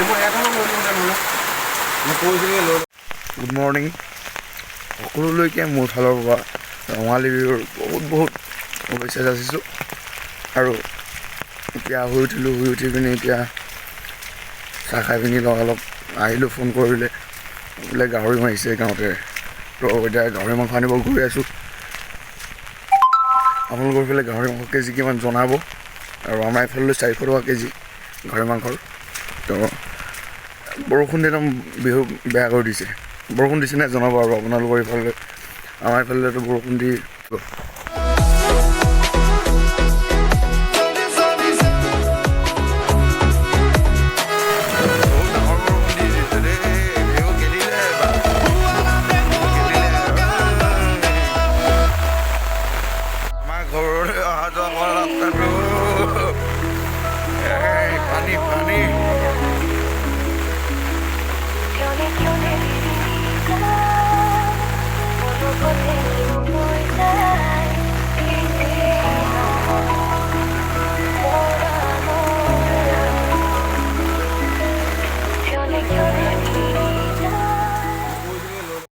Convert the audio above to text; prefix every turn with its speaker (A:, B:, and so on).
A: মই এটা লৈ লওঁ তেনেহ'লে। মই কৈছিলোঁ লৈ।
B: গুড মৰ্ণিং সকলোলৈকে, মোৰ ফালৰ পৰা ৰঙালী বিহুৰ বহুত বহুত শুভেচ্ছা যাচিছোঁ। আৰু এতিয়া শুই উঠিলোঁ। শুই উঠি পিনি এতিয়া চাহ খাই পিনি লগালগ আহিলোঁ। ফোন কৰিলে বোলে গাহৰি মাৰিছে গাঁৱতে। তো এতিয়া গাহৰি মাংস আনিব গৈ আছোঁ। আপোনালোকৰ ফালে গাহৰি মাংস কেজি কিমান জনাব। আৰু আমাৰ এইফালে 400 টকা কেজি গাহৰি মাংসৰ। তো বৰষুণ একদম বিহু বেয়া কৰি দিছে। বৰষুণ দিছে নে জনাব। আৰু আপোনালোকৰ এইফালে, আমাৰ এইফালেতো বৰষুণ দি